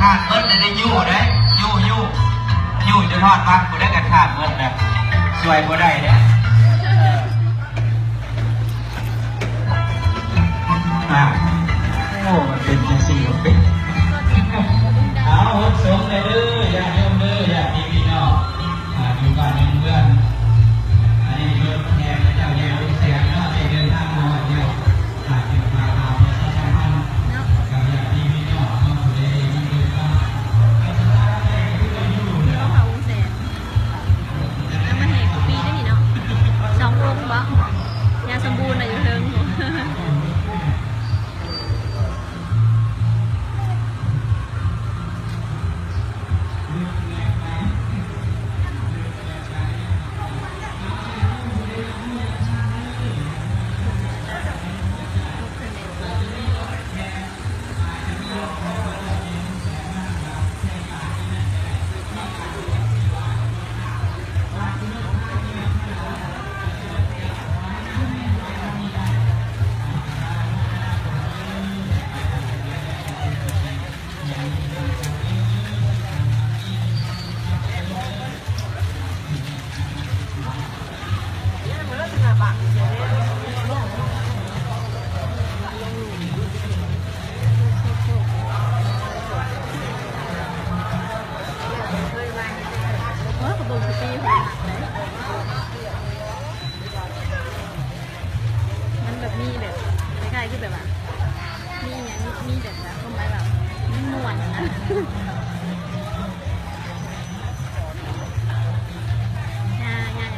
ຂາດເບິດແລ້ວໄດ້ຢູ່ເດ້ ຢູ່ ຢູ່ ຢູ່ຈົນຮອດວັດພຸ້ນແຫຼະ ກໍຂາດເບິດແລ້ວ ຊ່ວຍບໍ່ໄດ້ເດ້. ອ່າ ໂອ້ ມັນເປັນຈັ່ງຊີ້ເປັນ ເອົາ ຮົດສົງເດີ ຍາດໂຍມເດີ ຍາດພີ່ນ້ອງ ອ່າ ຢູ່ບ້ານເຮືອນ ອັນນີ້ລົດແຫ່ພະເຈົ້າຍາວແສນເນາະ ໄດ້ເດີນທາງມາຮອດແລ້ວ ເນາະ ເຮົາຫາອົງແສນ ເອົາມາແຫ່ຄູ່ປີເດ້ນີ້ເນາະ ສອງອົງບໍ ຍາສົມບູນນະຢູ່ເທິງ. ມັນແບບມີແບບ ຄ້າຍໆຄືແບບວ່າ ມີຫຍັງ ມີແບບ ຄວາມໝາຍວ່າ ມັນມ່ວນນະ ຍ່າ ຍ່າ ຍ່າງ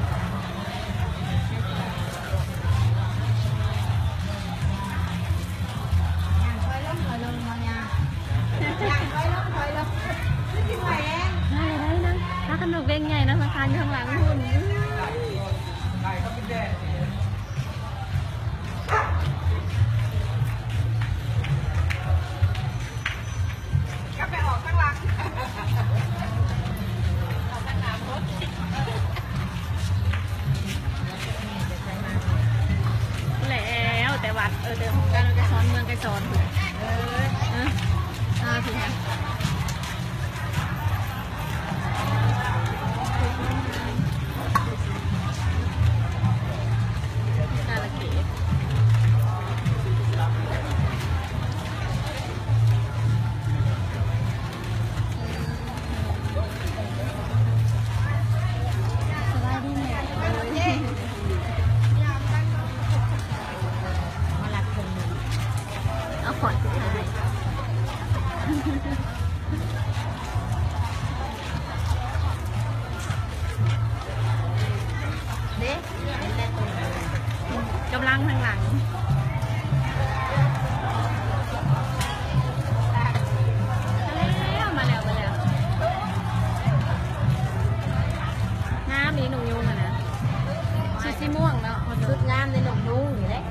ຖອຍລົງ ຖອຍລົງ ບໍ່ຍ່າງ ຍ່າງຖອຍລົງ ຖອຍລົງ ຄືຊິໄຫວແຮງ ໄດ້ ໄດ້ນະ ພາກັນນອກເວັງໃຫຍ່ນະ ສະພານຢູ່ຂ້າງຫຼັງພຸ້ນ. ກັບໄປອອກທາງຫຼັງ ອອກທາງໜ້າພຸ້ນ ແລ້ວແຕ່ວັດ ເອີ ແຕ່ອົງການໄກສອນ ເມືອງໄກສອນພຸ້ນ ເອີ ເອີ ອ່າ ສະບາຍດີແມ່ ມາລັດເພິ່ນ ເອົາຂອດສຸດທ້າຍ ເດ້ ກຳລັງທາງຫຼັງ ມາແລ້ວ ມາແລ້ວ ງາມອີ່ ນົກຍູງຫັ້ນນະ ຊຸດສີມ່ວງເນາະ ຊຸດງາມເດ້ ນົກຍູງນີ້ແຫຼະ.